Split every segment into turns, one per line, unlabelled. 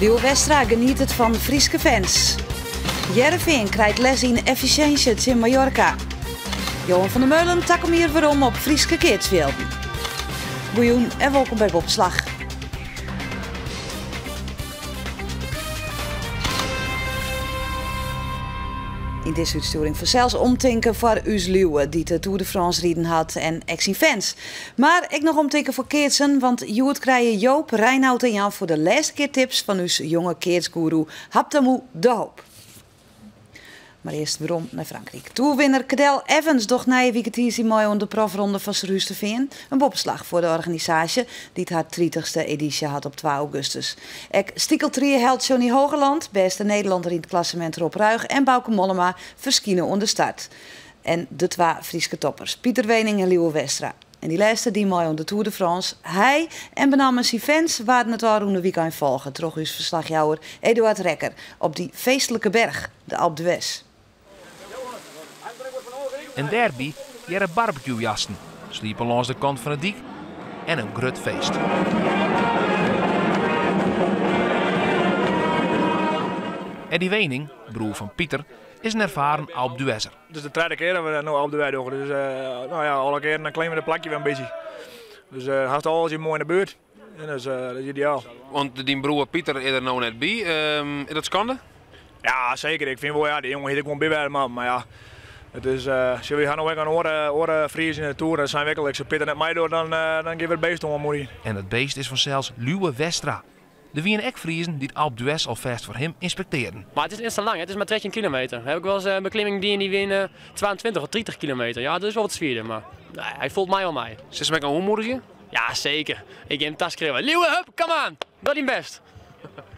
Lieuwe Westra genietet fan Fryske fans. Hearrenfean krijt les yn effisjinsje tsjin Mallorca. Johan van der Meulen takom jier werom op Fryske keatsfjilden. Goejûn en wolkom by Boppeslach. Yn dizze útstjoering fansels omtinken foar ús Lieuwe, dy't de Tour de France riden hat en ek syn fans. Mar ek noch omtinken foar keatsen, want hjoed krije Joop, Reinout en Jan foar de lêste kear tips fan ús jonge keatsgoeroe Habtamu de Hoop. Mar earst werom nei Frankryk. Toerwinner Cadel Evans docht nije wike tiisdei mei oan de profronde fan Surhústerfean. In boppeslach foar de organisaasje, dy't har tritichste edysje hat op twa augustus. Ek stikeltrieheld Johnny Hoogerland, bêste Nederlanner yn it klassemint Rob Ruijgh en Bauke Mollema ferskine oan de start. En de twa Fryske toppers, Pieter Weening en Lieuwe Westra. En dy lêste die mei oan de Tour de France. Hy en benammen syn fans waarden it ôfrûne wykein folge troch ús ferslachjouwer Eduard Rekker op dy feestlike berch, de Alpe d'Huez.
En dêrby hearre barbecuejassen, sliepen lâns de kant fan 'e dyk en in grut feest. Eddy Weening, broer fan Pieter, is in erfaren Alpe d'Huezer.
It is de tredde kear dat we no Alpe d'Huez dogge, dus no ja, alle kearen dan claimen we it plakje wer in bytsje. Dus hast alles hjir moai yn de buert en dat is ideaal.
Want dyn broer Pieter is der no net by, is dat skande?
Ja, seker. Ik fyn wol, ja, dy jonge hie der gewoan by wêze moatten, mar ja, it is, sjoch, wy ha no ek in oare Fries yn de Tour, dat seine we ek al, as Pieter net meidocht, dan gean we it beest oanmoedigjen.
En dat beest is fansels Lieuwe Westra. Der wiene ek Friezen dy't Alpe d'Huez alfêst foar him ynspektearden.
Mar it is net sa lang, it is mar 13 kilometer. Heb ik wol ris in beklimming dien dy wiene 22 of 30 kilometer. Ja, dat is wol wat swierder, mar hy folt my al mei.
Silst him ek oanmoedigje?
Ja, seker. Ik gean him taskriuwen. Lieuwe, hup, kom aan! Doch dyn bêst!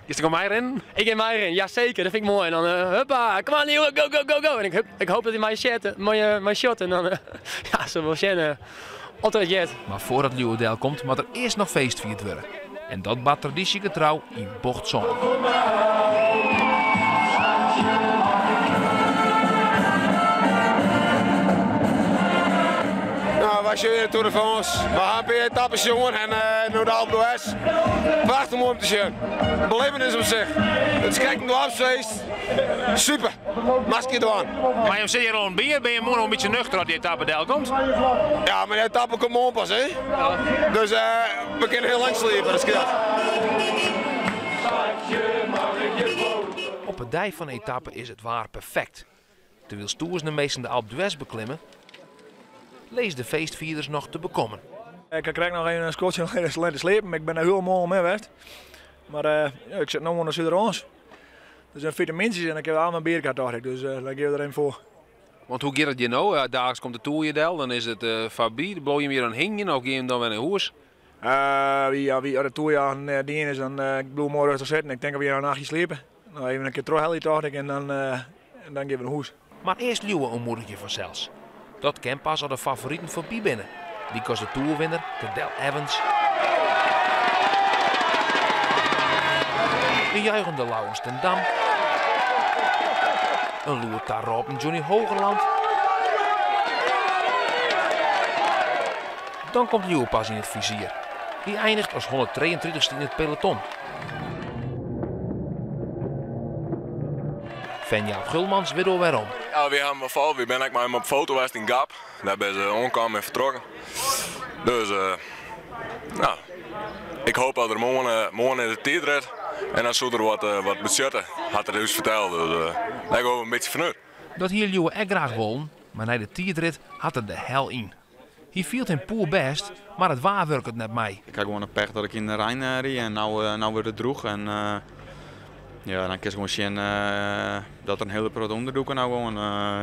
Giest ek al meirinnen?
Ik gean meirinnen, ja seker, dat fyn ik moai. En dan huppa, kom aan Lieuwe, go, go, go, go! En ik hoop dat hy my sjet, my sjot en dan ja, sille we wol sjen oft er it heart.
Mar foardat Lieuwe del komt, moat der earst noch feest fierd wurde. En dat bart tradysjegetrou yn bocht sân.
Nou, wy sjogge de Tour de France. We ha in pear etappes sjoen en no de Alpe d'Huez. Prachtich moai om te sjen. Belibbenis op sich. It is krekt in doarpsfeest. Super. Moatst in kear dwaan.
Mar jim sitte hjir oan it bier, binne je moarn al in bytsje nuchter as dy etappe delkomt?
Ja, mar dy etappe komt moarn pas, hè? Dus we kinne hiel lang sliepe, dat skeelt.
Op 'e dei fan 'e etappe is it waar perfekt. Terwylst tûzenen minsken de Alpe d'Huez beklimme, lizze de feestfierders noch te bekommen.
Ik ha krekt noch even in skoftsje litten sliepen. Ik bin der hiel moarn mei west. Mar ja, ik sit no oan de Suderhâns. Dus in vitamyntsjes en dan kinne we allemaal bier ha, tocht ik. Dus dan gean we der even foar.
Want hoe giet it hjir no? Daliks komt de toer hjir del, dan is it foarby. Bliuwe jim hjir dan hingjen of gean jim dan wer nei hûs?
Ja, as de toerjacht dien is, dan bliuwe we moai rêstich sitten. Ik tink dat we hjir noch in nachtje sliepe. No, even in kear trochhelje, tocht ik, en dan gean we nei hûs.
Mar earst Lieuwe oanmoedigje fansels. Dat kin pas as de favoriten foarby binne, lykas de toerwinner Cadel Evans, de juichende Laurens ten Dam, in lûd tarôpen Johnny Hoogerland. Dan komt Lieuwe pas yn it fizier. Hy einiget as hûnderttrijeentrittichste yn it peloton. Fan Jaap Gulmans wit al wêrom.
Ja, wy hawwe him folge. Wy binne ek mei him op foto west yn Gap. Dêr binne se oankaam en fertrokken. Dus, no, ik hoop dat er moarn, moarn is de tiidrit en dan soe er wat, wat betsjutte, hat er ús ferteld. Dus dêr gean we in bytsje fanút.
Dat hie Lieuwe ek graach wollen, mar nei de tiidrit hat er de hel yn. Hy fielt him poerbêst, mar it waar wurket net mei.
Ik ha gewoan de pech dat ik yn de rein rie en no wurdt it droech. En ja, dan kinst gewoan sjen dat der in hiele protte ûnderdûke no gewoan.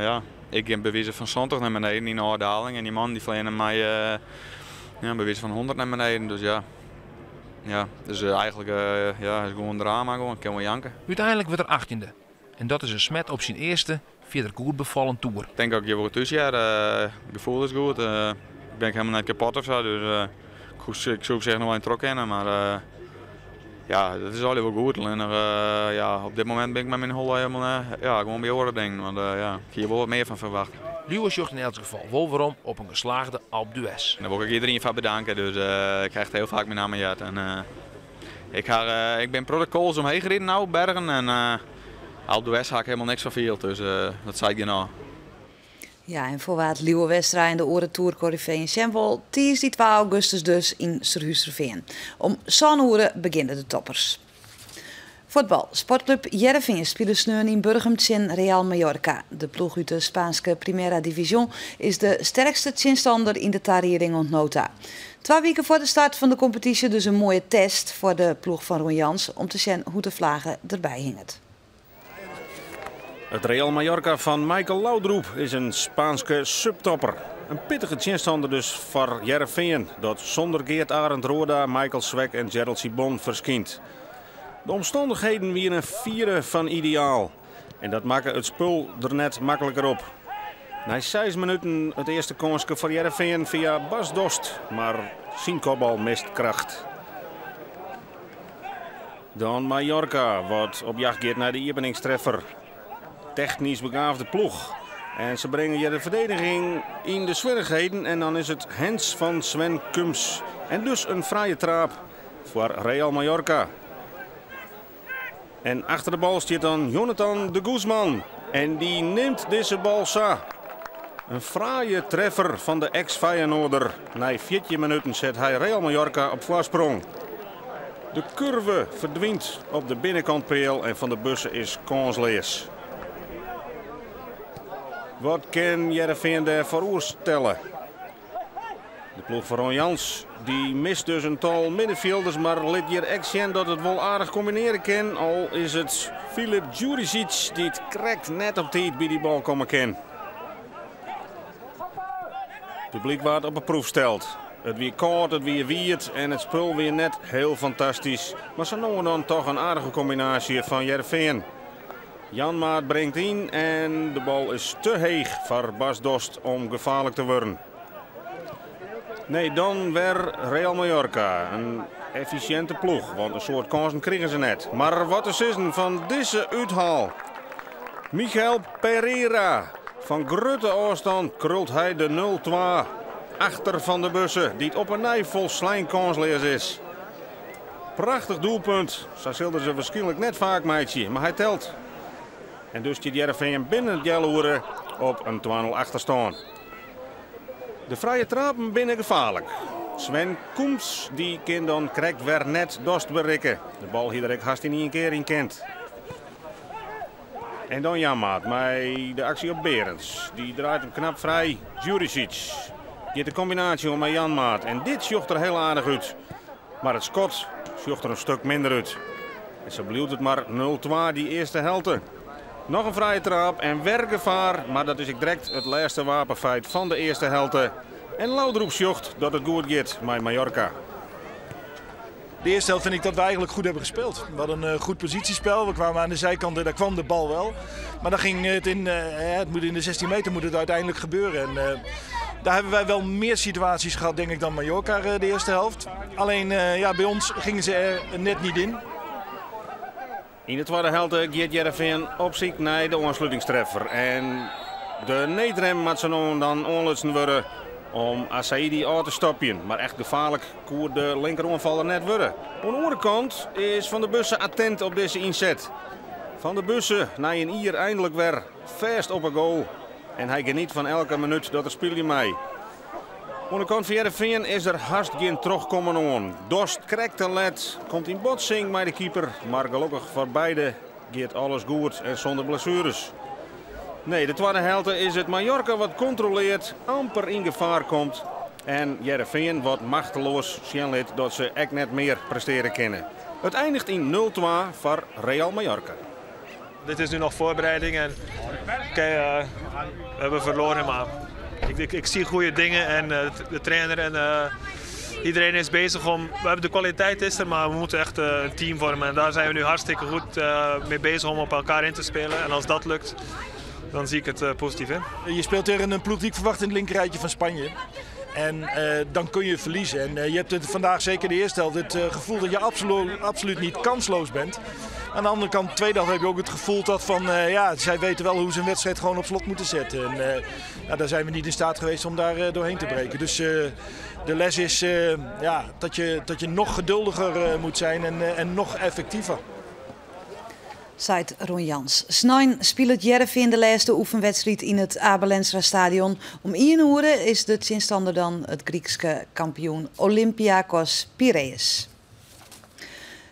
Ja, ik gean by wize fan 70 nei beneden yn de ôfdaling en dy mannen dy fleane mei ja, by wize fan 100 nei beneden. Dus ja, ja, dus eigentlik ja, is gewoan drama gewoan. Ik kin wol janke.
Uteinlik wurdt er achttjinde en dat is in smet op syn earste fierder goed befallen toer.
Ik tink dat ik hjir wol thús hear. It gefoel is goed. Ik bin ek helemaal net kapot of sa, dus ik soe op sich noch wol even troch kinne, mar ja, dat is allegear wol goed. Allinnich ja, op dit momint bin ik mei myn holle helemaal ja, gewoan by oare dingen, want ja, ik hie hjir wol wat mear fan ferwachte.
Lieuwe sjocht yn elts gefal wol werom op in geslaagde Alpe d'Huez.
Dêr wol ik ek iderien foar bedanke, dus ik ha echt hiel faak myn namme heard en. Ik, ha, ik bin protte cols omheech riden no, bergen. En Alpe d'Huez ha ik hielendal niks fan field, dus dat seit genôch.
Ja, en foar wa't Lieuwe Westra en de oare toerkoryfeeën sjen wol, tiisdei 2 augustus dus yn Surhústerfean. Om sân oere begjinne de toppers. Fuotbal. Sportklup Hearrenfean spile sneon yn Burgum tsjin Real Mallorca. De ploech út de Spaanske Primera División is de sterkste tsjinstanner yn de tarieding oant no ta. Twa wiken foar de start fan de kompetysje dus in moaie test foar de ploech fan Ron Jans om te sjen hoe't de flage derby hinget.
It Real Mallorca fan Michael Laudrup is in Spaanske subtopper. In pittige tsjinstanner dus foar Hearrenfean, dat sûnder Geert Arend Roorda, Michael Sweeck en Gerald Sibon ferskynt. De omstannichheden wiene fiere fan ideaal en dat makke it spul der net makliker op. Nei seis minuten it earste kânske foar Hearrenfean fia Bas Dost, mar syn kopbal mist kracht. Dan Mallorca, wat op jacht giet nei de iepeningstreffer. Technysk begaafde ploech. En se bringe hjir de ferdediging yn de swierrichheden en dan is it hands fan Sven Kums. En dus in frije traap foar Real Mallorca. En achter de bal stiet dan Jonathan de Guzman. En dy nimt dizze bal sa. In fraaie treffer fan de ex-Feyenoorder. Nei 14 minuten set hy Real Mallorca op foarsprong. De kurve ferdwynt op de binnenkantpeal en Van der Bussen is kânsleas. Wat kin Hearrenfean dêr foaroer stelle? De ploech fan Ron Jans dy mist dus in tal middenfjilders, mar lit hjir ek sjen dat it wol aardich kombinearje kin. Al is it Filip Djuricic dy't krekt net op tiid by dy bal komme kin. It publyk waard op 'e proef steld. It wie kâld, it wie wiet en it spul wie net hiel fantastysk. Mar sa no en dan toch in aardige kombinaasje fan Hearrenfean. Janmaat bringt yn en de bal is te heech foar Bas Dost om gefaarlik te wurden. Nee, dan wer Real Mallorca. In effisjinte ploech, want in soad kânsen krigen se net. Mar wat te sizzen fan dizze úthaal. Michael Pereira. Fan grutte ôfstân krult hy de 0-2 achter Van der Bussen, dy't op 'e nij folslein kânsleas is. Prachtich doelpunt, sa sil er se wierskynlik net faak meitsje, mar hy telt. En dus stiet Hearrenfean binnen it healoere op in 2-0 achterstân. De frije trapen binne gefaarlik. Sven Kums dy kin dan krekt wer net Dost berikke. De bal hie der ek hast yn ien kear yn kind. En dan Janmaat mei de aksje op Berends. Dy draait him knap frij. Djuricic giet de kombinaasje oan mei Janmaat. En dit sjocht der hiel aardich út. Mar it skot sjocht der in stik minder út. En sa bliuwt it mar 0-2 dy earste helte. Noch in frije traap en wer gefaar, mar dat is ek direkt it lêste wapenfeit fan de earste helte. En Laudrup sjocht dat it goed giet mei Mallorca.
De eerste helft vind ik dat we eigenlijk goed hebben gespeeld. We hadden een goed positiespel. We kwamen aan de zijkant en daar kwam de bal wel. Maar dan ging het in, het moet in de 16 meter moet het uiteindelijk gebeuren. En daar hebben wij wel meer situaties gehad, denk ik, dan Mallorca de eerste helft. Alleen ja, bij ons gingen ze er net niet in.
Yn de twadde helte giet Hearrenfean op syk nei de oanslutingstreffer. En de needrem moat sa no en dan oanlutsen wurde om Assaidi ôf te stopjen. Mar echt gefaarlik koe de linkeroanfaller net wurde. Oan de oare kant is Van der Bussen attent op dizze ynset. Van der Bussen nei in jier einlik wer fêst op 'e goal. En hy geniet fan elke minút dat er spylje mei. Oan de kant fan Hearrenfean is der hast gjin trochkommen oan. Dost krekt te let, komt yn botsing mei de keeper, mar gelokkich foar beide giet alles goed en sûnder blessueres. Nee, de twadde helte is it Mallorca wat kontroleart, amper yn gefaar komt en Hearrenfean wat machteloas sjen lit dat se ek net mear prestearje kinne. It einiget yn 0-2 foar Real Mallorca.
Dit is nu nog voorbereiding en oké, we hebben verloren, maar ik, ik, ik zie goede dingen en de trainer en iedereen is bezig om. We hebben de kwaliteit is er, maar we moeten echt een team vormen. En daar zijn we nu hartstikke goed mee bezig om op elkaar in te spelen. En als dat lukt, dan zie ik het positief in.
Je speelt tegen een ploeg die ik verwacht in het linkerrijtje van Spanje. En dan kun je verliezen. En je hebt het vandaag zeker de eerste helft het gevoel dat je absoluut, absoluut niet kansloos bent. Aan de andere kant, tweede helft heb je ook het gevoel dat van, ja, zij weten wel hoe ze een wedstrijd gewoon op slot moeten zetten. En ja, daar zijn we niet in staat geweest om daar doorheen te breken. Dus de les is ja, dat je nog geduldiger moet zijn en nog effectiever.
Seit Ron Jans. Snein speelt Hearrenfean de laatste oefenwedstrijd in het Abe Lenstra Stadion. Om 1 uur is de tsjinstander dan het Griekse kampioen Olympiakos Piraeus.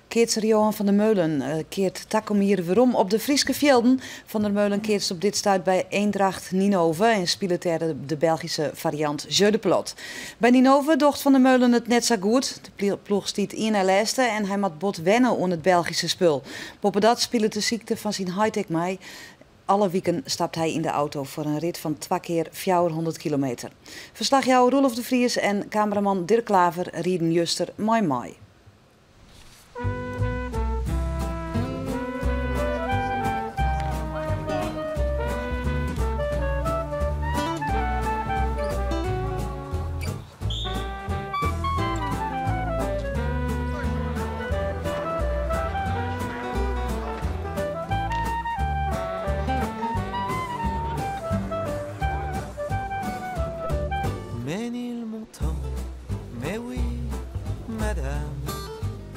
Keatser Johan van der Meulen keert takom jier werom op de Fryske fjilden. Van der Meulen keatst op dit stuit by Eendracht Ninove en spilet dêr de Belgische variant Jeu de Pelote. By Ninove docht Van der Meulen it net sa goed. De ploech stiet ien-nei-lêste en hy moat bot wenne oan it Belgyske spul. Boppedat spilet de sykte fan syn heit ek mei. Alle wiken stapt hy yn de auto foar in rit fan 2 kear 400 kilometer. Ferslachjouwer Roelof de Vries en kameraman Dirk Klaver rieden juster mei mei.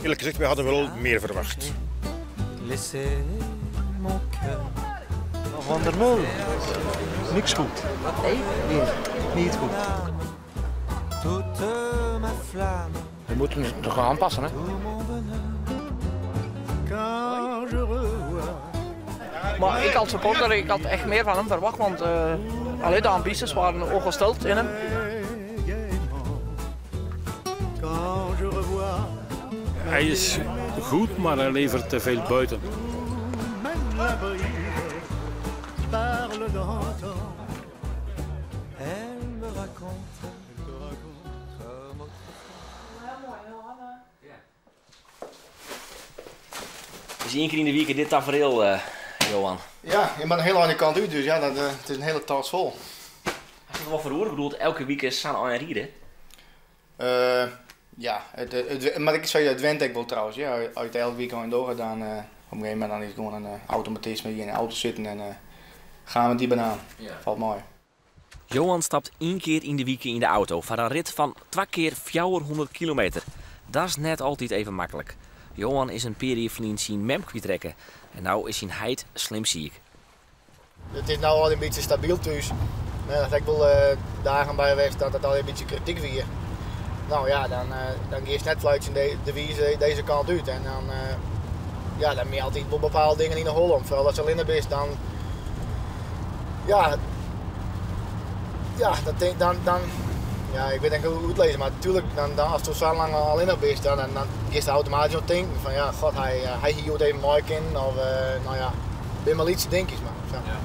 Eerlijk gezegd, wij hadden wel meer verwacht.
Van der Meulen, niks goed.
Nee?
Nee, niet goed.
We moeten het nog aanpassen, hè?
Maar ik als supporter, ik had echt meer van hem verwacht, want allee, de ambities waren ook gesteld in hem.
Hij is goed, maar hij levert te veel buiten.
Is 1 keer in de week dit tafereel, Johan?
Ja, je bent een hele andere kant uit, dus ja, het is een hele tas vol.
Is dat wel verroerd? Ik bedoel, elke week is San aan rieden.
Ja, maar ik zei, het went ik wel trouwens. Ja, als je het elke week al in doorgaat, dan op een gegeven moment dan is het gewoon een automatisme hier in de auto zitten en gaan we die banaan.
Ja.
Valt mooi.
Johan stapt 1 keer in de week in de auto voor een rit van 2 keer 400 kilometer. Dat is net altijd even makkelijk. Johan is een periode zijn mem kwijtrekken en nou is zijn heid slim ziek.
Het is nou al een beetje stabiel thuis. Maar dat ik wel dagen bij geweest dat het al een beetje kritiek weer. Nou ja, dan geeft net fluitje de wies deze kant uit. En dan, ja, dan moet je altijd wel bepaalde dingen in de hol om. Vooral als je alleen bent, dan... Ja, ja, dat denk, dan, dan, ja, ik weet niet hoe het lezen, maar natuurlijk, dan, als je zo lang alleen bent, dan geeft je automatisch op denken van ja, god, hij hier even mooi kennen of nou ja, ben maar iets denkjes maar. Zo.
Ja.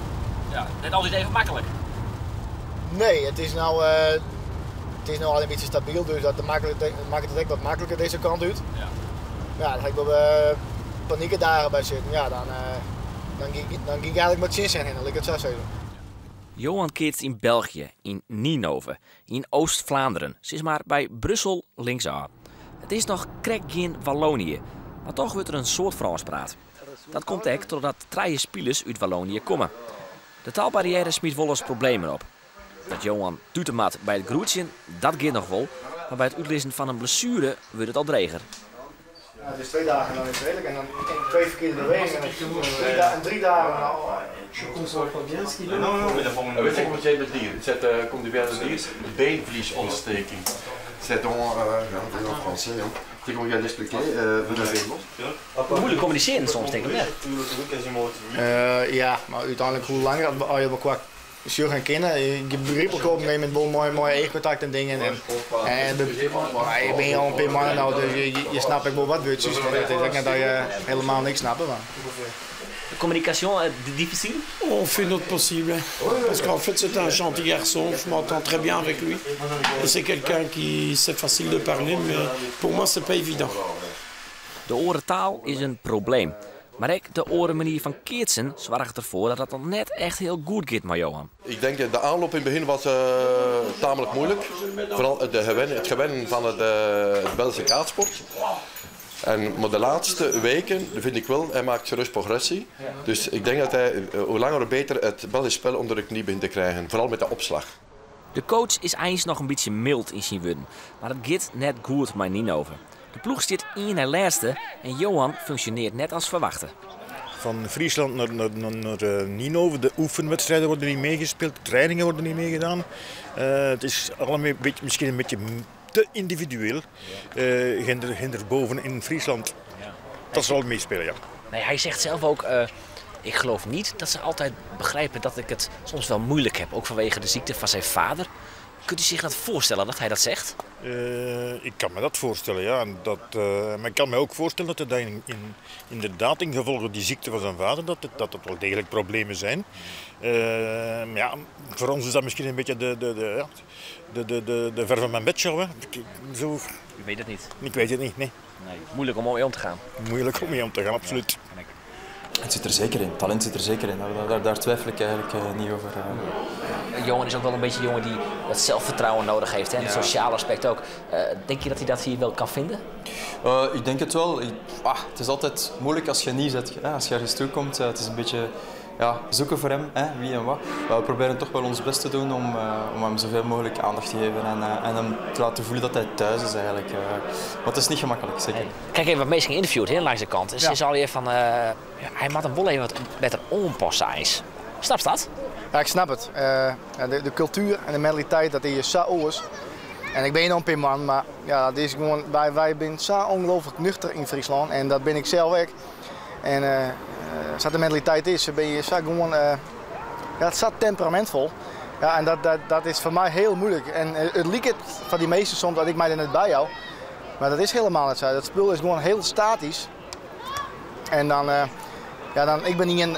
Ja, net altijd even makkelijk.
Nee, het is nou het is nou al een beetje stabiel, dus dat maakt het echt wat makkelijker deze kant uit.
Ja.
Ja, dan ga ik wel paniekdagen bij zitten. Ja, dan ging ik eigenlijk met zin zijn in, dan ik het zo zeggen.
Johan keert in België, in Ninove, in Oost-Vlaanderen, ze is maar bij Brussel linksaf. Het is nog krek geen Wallonië, maar toch wordt er een soort Frans praat. Dat komt ook doordat 3 spelers uit Wallonië komen. De taalbarrière smiet wel eens problemen op. Dat Johan toetemat bij het groetje, dat gaat nog wel, maar bij het uitlezen van een blessure wordt het al dreger.
Ja, het is 2 dagen dan is het redelijk en dan 2 verkeerde bewegingen en 3 dagen.
Weet je wat jij met dier? Het komt weer de dier, beenvliesontsteking.
C'est donc, en français, hein. C'est qu'on vient d'expliquer, vous avez
Moeilijk communiceren soms, denk ik, hè?
Ja, maar uiteindelijk hoe langer dat je qua zo gaan kennen, je begrijpt ook op een gegeven moment wel mooi, mooi eegcontact en dingen. Maar je bent al een paar maanden nou, dus je snapt ook wel wat woordjes. Het is ook niet dat je helemaal niks snapt. Maar.
De communication est difficile?
On fait notre possible. Parce qu'en fait, c'est un gentil garçon, je m'entends très bien avec lui. Et c'est quelqu'un qui, c'est facile de parler, mais pour moi, c'est pas évident.
De orentaal is een probleem. Maar ook de orenmanier van keertsen zorgt ervoor dat het dan net echt heel goed gaat met Johan.
Ik denk dat de aanloop in het begin was tamelijk moeilijk. Vooral het gewennen van het Belgische kaatsport.
En, maar de laatste weken vind ik wel, hij maakt gerust progressie. Dus ik denk dat hij hoe langer hoe beter het Belgisch spel onder de knie begint te krijgen. Vooral met de opslag.
De coach is eins noch in bytsje myld yn syn wurden, mar it giet net goed mei Ninove. De ploech stiet ien nei lêste en Johan funksjonearret net as ferwachte.
Van Friesland naar Ninove, de oefenwedstrijden worden niet meegespeeld, de trainingen worden niet meegedaan. Het is allemaal een beetje, misschien een beetje te individueel. Ginder boven in Friesland. Dat zal meespelen, ja.
Nee, hij zegt zelf ook, ik geloof niet dat ze altijd begrijpen dat ik het soms wel moeilijk heb. Ook vanwege de ziekte van zijn vader. Kunt u zich dat voorstellen dat hij dat zegt?
Ik kan me dat voorstellen, ja. Maar ik kan me ook voorstellen dat het inderdaad in gevolge die ziekte van zijn vader, dat dat wel degelijk problemen zijn. Maar ja, voor ons is dat misschien een beetje de ver van mijn bedshow, hè. Zo.
U weet het niet?
Ik weet het niet, nee.
Nee, moeilijk om mee om te gaan.
Moeilijk om mee om te gaan, absoluut.
Ja,
het zit er zeker in, talent zit er zeker in. Daar twijfel ik eigenlijk niet over.
Johan is ook wel een beetje een jongen die dat zelfvertrouwen nodig heeft, hè? En het sociale aspect ook. Denk je dat hij dat hier wel kan vinden?
Ik denk het wel. Het is altijd moeilijk als je niet zit, hè? Als je ergens toe komt. Het is een beetje, ja, zoeken voor hem, hè? Wie en wat. Maar we proberen toch wel ons best te doen om hem zoveel mogelijk aandacht te geven en hem te laten voelen dat hij thuis is eigenlijk. Maar het is niet gemakkelijk, zeker.
Nee. Kijk even wat mensen geïnterviewd, hè, langs de kant. Ze is al even van, hij moet hem wel even wat beter aanpassen, ijs. Snap je dat?
Ja, ik snap het. De cultuur en de mentaliteit, dat is zo oors. En ik ben een pinman, maar ja, dat is gewoon, wij zijn zo ongelooflijk nuchter in Friesland en dat ben ik zelf ook. En als dat de mentaliteit is, ben je zo gewoon, ja, het staat temperamentvol. Ja, en dat is voor mij heel moeilijk. En het lijkt het van die meesten soms dat ik mij er net bij hou. Maar dat is helemaal niet zo. Dat spul is gewoon heel statisch. En dan, ja, dan, ik ben niet een,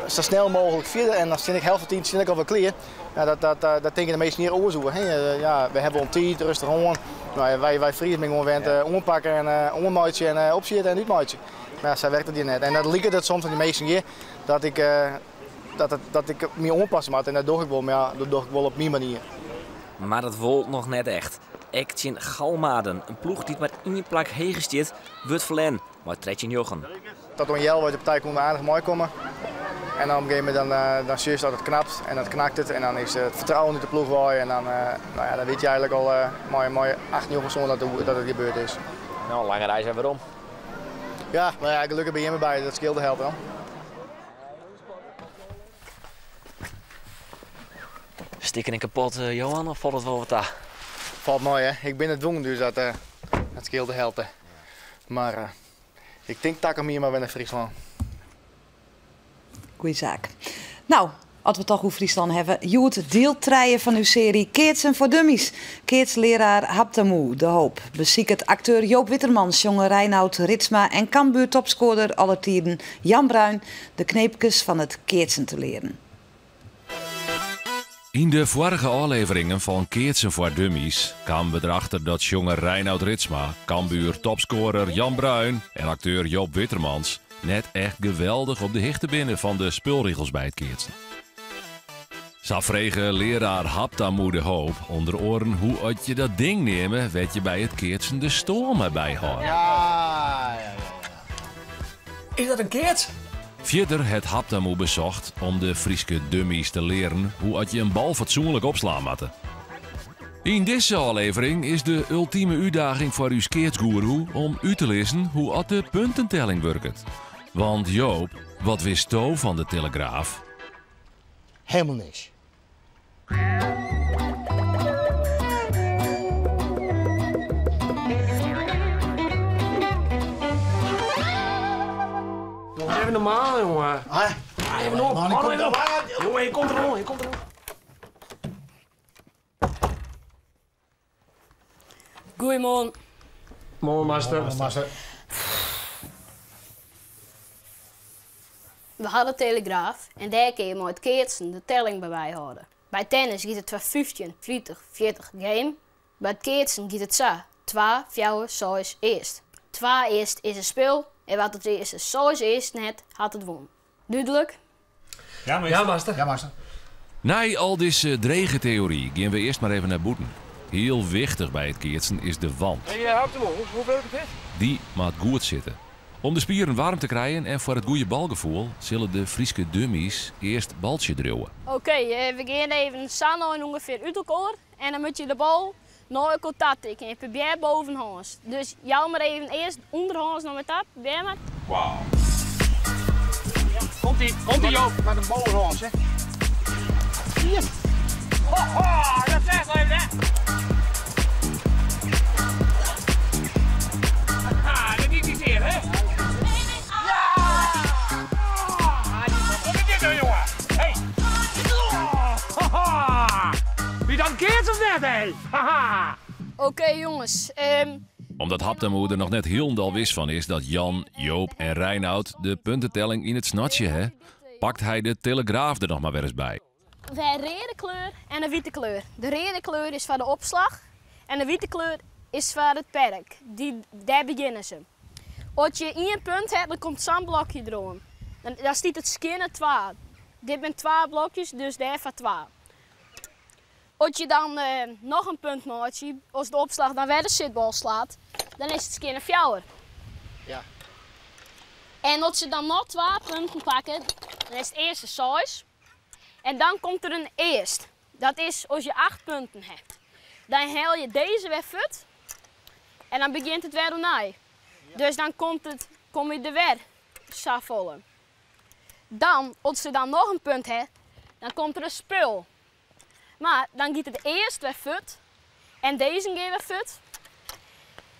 zo snel mogelijk verder en dan zit ik half tien, zit ik alweer klaar. Ja, dat denken de meesten niet oorzoeken. Hè? Ja, we hebben om tijd, rustig aan. Nou, ja, wij Friesen zijn gewoon gewend, ompakken en ommaatje en opzitten en uitmaatje. Maar ja, zij werkt het hier net. En dat lijkt het soms aan die meesten hier, dat ik me aanpassen moet. En dat doe ik wel, maar ja, dat doe ik wel op mijn manier.
Maar dat wolt nog net echt. Ektin Galmaden, een ploeg die maar in plak heen zit, wordt verlen. Maar Tretjen Jochen.
Dat een jel wordt de partij kon aardig mooi komen. En dan op een gegeven moment dan zie je dat het knapt en dat knakt het. En dan is het vertrouwen in de ploeg wel. En nou ja, dan weet je eigenlijk al mooi 8 jongens zonder dat het gebeurd is.
Nou, lange reis en waarom?
Ja, maar ja, gelukkig ben je erbij, dat scheelt de helft wel.
Stikken en kapot, Johan, of valt het wel wat daar?
Valt mooi, hè? Ik ben het dwongen, dus dat scheelt de helft. Hè. Maar ik denk dat ik hem hier maar weer naar Friesland.
Goeie zaak. Nou, als we toch hoe Friesland hebben. Joet deeltreien van uw serie Keertsen voor Dummies. Keertsleraar Habtamu de Hoop. Beziek het acteur Joop Wittermans, jonge Reinoud Ritsma en Cambuur topscorer aller tijden Jan Bruin de kneepjes van het keertsen te leren.
In de vorige afleveringen van Keertsen voor Dummies kwamen we erachter dat jonge Reinoud Ritsma, Cambuur topscorer Jan Bruin en acteur Joop Wittermans net echt geweldig op de hichte binnen van de spulregels bij het keertsen. Safrege leraar Habtamu de Hoop onder oren hoe had je dat ding nemen, werd je bij het keertsen de stoom erbij houden.
Ja.
Is dat een keert?
Verder het Habtamu bezocht om de Frieske dummies te leren hoe had je een bal fatsoenlijk opslaan matte. In deze aflevering is de ultieme uitdaging voor uw keertsgoeroe om u te lezen hoe at de puntentelling werkt. Want Joop, wat wist To van de Telegraaf?
Helemaal niks.
Jongens, even normaal, jongen.
Hè?
Ja, even op.
Man, ik
Man,
kom
even op.
er-
Jongen, je komt erom, je komt erom.
Goedemorgen.
Morgen, master.
Morgen, master.
We hadden Telegraaf en daar kun je maar het keertsen de telling bij bijhouden. Bij tennis giet het 15, 40, 40 game. Bij het keertsen giet het zo. 2, 4, 6, eerst. 2 eerst is een speel en wat het eerste 6 eerst net, had het won. Duidelijk?
Ja, meester. Ja, master.
Ja, master.
Na al deze drege theorie gaan we eerst maar even naar boeten. Heel wichtig bij het keertsen is de wand.
Hey, Habtamu, hoe werkt het?
Dy moat goed sitte. Om de spieren waarm te krijen en foar it goede balgefoel sille de Fryske dummies earst baltsje driuwe.
Oké, we gean even sa no ûngefear út elkoar en dan moat je de bal nei elkoar ta tikken. En probear bovenhâns. Dus jou mar even earst ûnderhâns nei my ta. Probear mar.
Wauw. Komt ie, komt ie Joop.
Met een bovenhâns, hè.
Yes. Ho, ho, dat is echt even, hè. Ha, dat is niet zeer, hè? Ja! Wat is dit nou, jongen? Hey! Ho, ho. Wie dan keert of net, hè? Haha!
Oké, jongens.
Omdat Habtamu der noch net hielendal wis fan is dat Jan, Joop en Reinout de puntetelling yn it snotsje ha, pakt hy de Telegraaf der noch mar wer ris by.
We ha in reade kleur en in wite kleur. De reade kleur is foar de opslach en de wite kleur is foar it perk. Dy, dêr begjinne se. As je ien punt ha, dan komt sa'n blokje deroan. Dan, dan stiet it skjinne twa. Dit binne twa blokjes, dus dêrfoar twa. As je dan noch in punt meitsje, as de opslach dan wer de sitbal slaat, dan is it skjinne fjouwer.
Ja.
En as se dan noch twa punten pakke, dan is it earste seis. En dan komt der in earst. Dat is as je acht punten hebt. Dan helje je dizze wer fuort en dan begjint it wer opnij. Dus dan komt it, kom je der wer safolle. Dan, as se dan noch in punt ha, dan komt der in spul. Mar dan giet it earst wer fuort en dizze gean wer fuort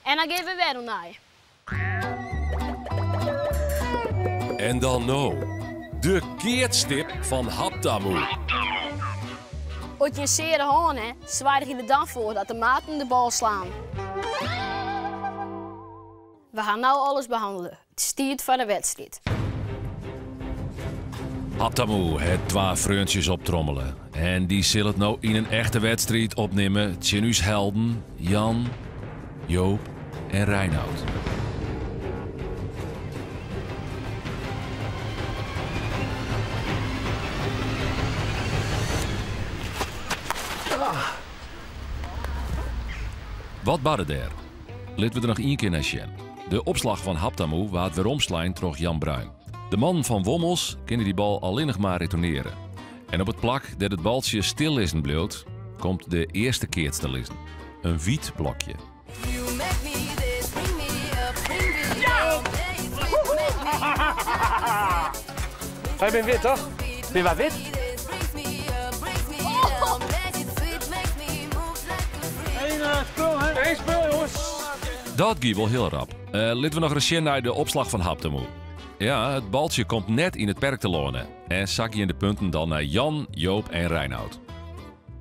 en dan gean we wer opnij.
En dan no, de keatstip fan Habtamu.
As je in seare hân ha, soargje je der dan foar dat de maten de bal slaan. We ha no alles behannele. It stiet foar de wedstriid.
Habtamu hat twa freontsjes optrommele. En dy sil it no yn in echte wedstriid opnimme tsjin ús helden Jan, Joop en Reinout. Wat barde dêr? Litte we der noch ien kear nei sjen. De opslach fan Habtamu waard weromslein troch Jan Bruin. De mannen fan Wommels kinne dy bal allinnich mar retournearje. En op it plak dêr't it baltsje stil lizzen bliuwt, komt de earste keats te lizzen. In wyt blokje.
Wy binne wit, toch? Binne wy wit?
Eén spul, hè?
Eén spul, jongens.
Dat gie wol hiel rap. Litte we noch ris sjen nei de opslach fan Habtamu. Ja, it baltsje komt net yn it perk telâne. En sa gean de punten dan nei Jan, Joop en Reinout.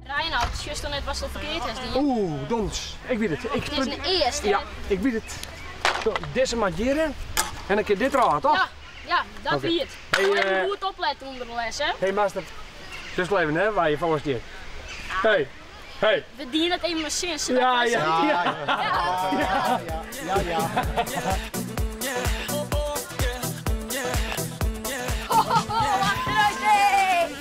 Reinout, sjochst dan net watsto ferkeard hast dien?
Oeh, donders. Ik wit it. Ik
It is in earst, hè?
Ja, ik wit it. Zo, dizze moat hjir en dan kin dit derôf, toch?
Ja, ja, dat
Oké.
wie it.
Hey,
Even goed oplette ûnder de les, hè?
Hey master, just even hè, waar je voor stiet. Hey, hey.
We dienen it even mei sin, sadat
Ja,
wy
ja,
sa-
ja.
Ja.
Ja, ja.
Achteruit, hey!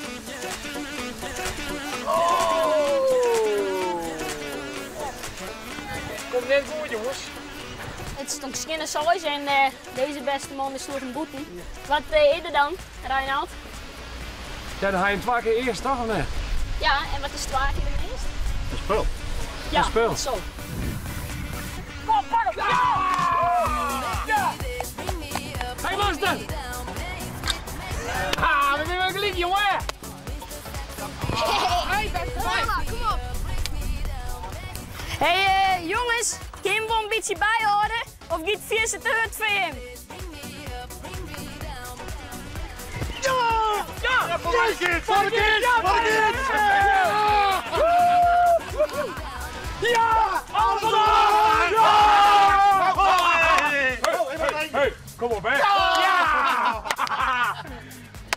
Komt net goed, jongens.
It stond skjinne seis en dizze bêste man is sloech him bûten. Wat is der dan, Reinout?
Ja, dan ha je him twa kear earst, toch of net?
Ja, en wat is twa kear de meast?
Een spul.
Ja,
Een spul.
zo. Kom, pak hem!
Ja! Ja! Hey, master! Ah, we zijn wel gelijk, jongen!
Hey, kom op! Hey, jongens, kun je hem wel een beetje bijhouden? Of gaat het te hard voor hem?
Ja! Ja! Voor de kids! Voor de kids! Voor de kids! Ja! Alles op! Ja! Hey, hey, kom op, hè! Ja!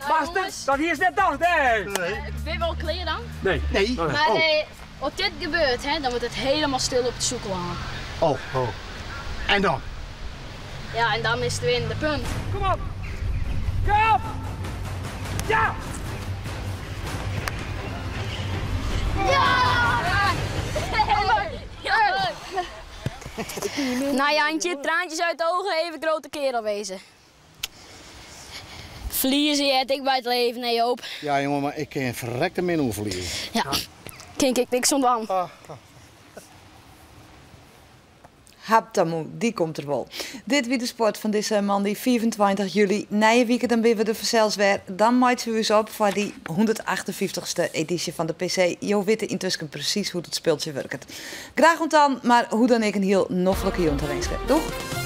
Master, dat hier is net dat, hè?
Ben je wel klaar dan?
Nee.
Nee.
Maar
Oh.
als dit gebeurt, hè, dan wordt het helemaal stil op het zoeklaan.
Oh, oh. En dan?
Ja, en dan is het weer in de punt.
Kom op! Kom op! Ja!
Ja! Ja! Nou Jantje, traantjes uit de ogen, even grote kerel wezen. Verliezen heart ek by it leven, hè Joop?
Ja, jongen, mar ik kin ferrekte min oer ferliezen.
Ja, kin ik niks oan dwaan.
Habtamu, dy komt der wol. Dit wie de sport fan dizze moandei 25 july. Nije wike dan binne we der fansels wer. Dan meitsje we ús op foar dy 158ste edysje fan de PC. Jo witte yntusken presys hoe't it spultsje wurket. Graach oant dan, mar hoe dan ek in hiel noflike jûn tawinske. Doeg!